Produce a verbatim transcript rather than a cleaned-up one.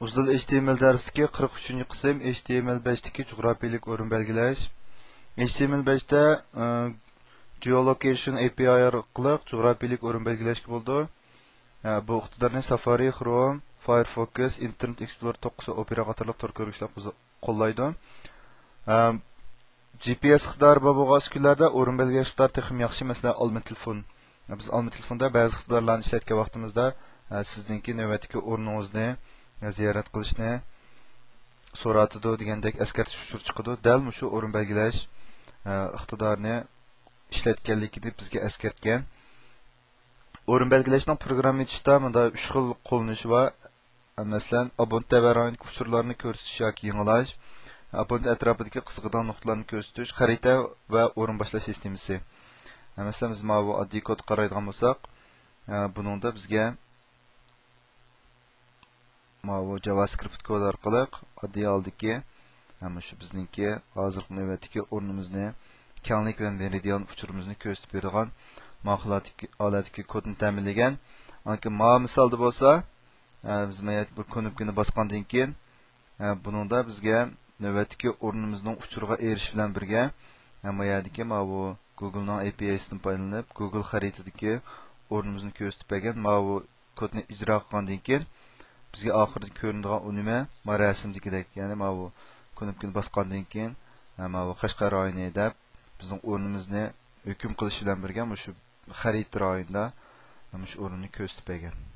ئۇزۇل ئېچ تى ئېم ئېل دەرسلىكى قىرىق ئۈچىنچى قىسىم، ئېچ تى ئېم ئېل بەشتىكى جۇغراپىيىلىك ئورۇن بەلگىلەش. ئېچ تى ئېم ئېل بەشتە، ئە، جيولوكېيشن ئەي پى ئاي ئارقىلىق جۇغراپىيىلىك ئورۇن بەلگىلەشكە بولىدۇ. ئە، بۇ ئىقتىدارنى سافارى، خروم، فايرفوكس، ئىنتېرنېت ئېكسپلورېر توققۇز ۋە ئوپېرا قاتارلىق تور كۆرگۈچلەر قوزا-، قوللايدۇ. ئە، جى پى ئېس ئىقتىدارى بار بولغان ئۈسكۈنىلەردە ئورۇن بەلگىلەش ئىقتىدارى تېخىمۇ ياخشى. مەسىلەن، ئالما تېلېفون. بىز ئالما تېلېفوندا بەزى ئىقتىدارلارنى ئىشلەتكەن ۋاقتىمىزدا، ئە، سىزنىڭكى نۆۋەتتىكى ئورنىڭىزنى، ئە، زىيارەت قىلىشنى سورىتىدۇ دېگەندەك ئەسكەرتىش ئۇچۇرى چىقىدۇ. دەل مۇشۇ ئورۇن بەلگىلەش، ئە، ئىقتىدارىنى ئىشلەتكەنلىكىنى بىزگە ئەسكەرتكەن. ئورۇن بەلگىلەشنىڭ پروگرامما ئېچىشتا مۇنداق ئۈچ خىل قوللىنىشى بار. مەسىلەن، ئابونت تەۋەرىنىڭ ئۇچۇرلارنى كۆرسىتىش ياكى يېڭىلاش، ئابونت ئەتراپىدىكى قىزغىدان نۇقتىلارنى كۆرسىتىش، خەرىتە ۋە ئورۇن باشلاش سىستېمىسى. مەسىلەن، بىز ماۋۇ ئاددىي كودقا قارايدىغان بولساق، بۇنىڭدا بىزگە ماۋۇ جاۋاسكرىپت كود ئارقىلىق ئاددىي ھالدىكى، مۇشۇ بىزنىڭكى ھازىرقى نۆۋەتتىكى ئورنىمىزنى، كەڭلىك ۋە مېرىدىئان ئۇچۇرىمىزنى كۆرسىتىپ بېرىدىغان ماقۇل ھالەتتىكى، ھالەتتىكى كودنى تەمىنلىگەن. ئاندىن كېيىن ماۋۇ مىسالدا بولسا، ئە، بىز مايا بىر كۇنۇپكىنى باسقاندىن كېيىن، ئە، بۇنىڭدا بىزگە نۆۋەتتىكى ئورنىمىزنىڭ ئۇچۇرىغا ئېرىشىش بىلەن بىرگە، ئە، ما يەردىكى ماۋۇ گۇگلنىڭ ئەي پى ئايسىدىن پايدىلىنىپ، گۇگل خەرىتىدىكى ئورنىمىزنى كۆرسىتىپ بەرگەن ماۋۇ كودنى ئىجرا قىلغاندىن كېيىن، بىزگە ئاخىرىدا كۆرۈنىدىغان ئۇ نېمە؟ ما رەسىمدىكىدەك، يەنى ماۋۇ كۇنۇپكىنى باسقاندىن كېيىن، ئە، ماۋۇ قەشقەر رايونى دەپ، بىزنىڭ ئورنىمىزنى ھۆكۈم قىلىش بىلەن بىرگە، مۇشۇ خەرىتە رايونىدا مۇشۇ ئورۇننى كۆرسىتىپ بەرگەن.